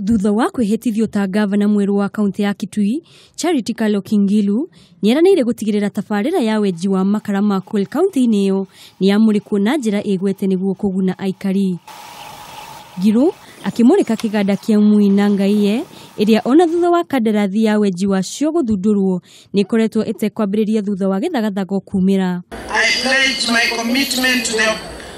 Thutha wa kwĩhĩtithio ta ngavana mwerũ wa kaunti ya Kitui, Charity Kaloki Ngilu nĩeranĩire gũtigĩrĩra tabarĩra ya wenji wa makara ma coal kaunti-inĩ ĩyo nĩyamũrĩkwo na njĩra ĩgwete nĩguo kũguna aikari. Ngilu akĩmũrĩka kĩganda kĩa Muina Ngaiye ĩrĩa ona thutha wa kandarathi ya wenji wacio gũthundũrwo nĩ ĩkoretwo ĩtekwambĩrĩria thutha wa gĩthagathago kumĩra. I pledge my commitment to the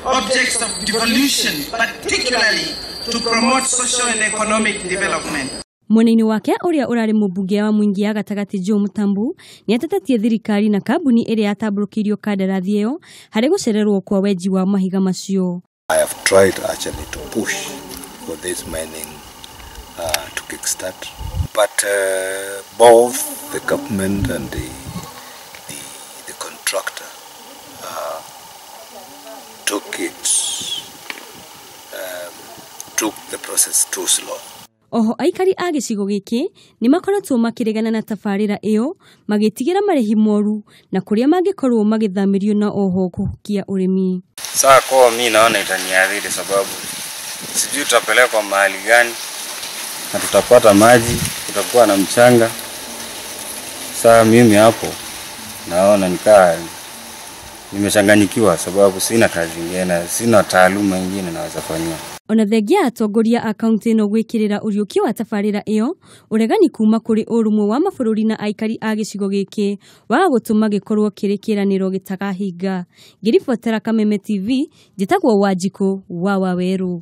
objects of devolution, particularly to promote social and economic development. Mwena-inĩ wake ũrĩa ũrarĩ mũmbunge wa Mwingi ya gatagatĩ Joe Mutambu nĩatetetie thirikari na kambuni ĩrĩa yatambũrũkĩirio kandarathi ĩyo harĩ gũcererwo kwa wenji wa mahiga macio. I have tried actually to push for this mining to kickstart, but both the government and the contractor took it took the process too slow. Oho aikari a gĩcigo gĩkĩ nĩ makoretwo makĩregana na tabarĩra ĩyo magĩtigĩra marĩhi moru na kũrĩa mangĩkorwo magĩthamĩrio na oho kũhukia ũrĩmi. Saa kwa mi naona itaniadhiri sababu sijui tutapelekwa mahali gani na tutapata maji, kutakuwa na mchanga. Saa mimi hapo naona nikaa nimechanganyikiwa sababu sina kazi ingine, sina taaluma ingine naweza fanyia. Ona thengia atongoria a kaunti ĩno gwĩkĩrĩra ũriũkio wa tabarĩra ĩyo, ũregani kuma kũrĩ ũrũmwe wa mabũrũri na aikari a gĩcigo gĩkĩ waga gũtũma gĩkorwo kĩrĩ kĩĩranĩro gĩtakahinga. Ngĩribotera Kameme TV, njĩtagwo Wanjikũ wa Wawerũ.